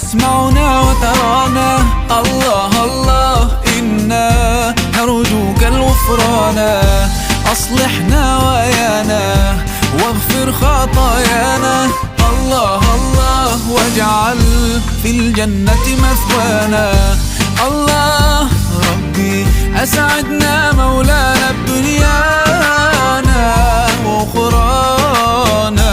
تسمعنا وترانا. الله الله إنا نرجوك الغفران، أصلحنا ويانا واغفر خطايانا. الله الله واجعل في الجنة مثوانا. الله ربي أسعدنا مولانا بدنيانا وأخرانا.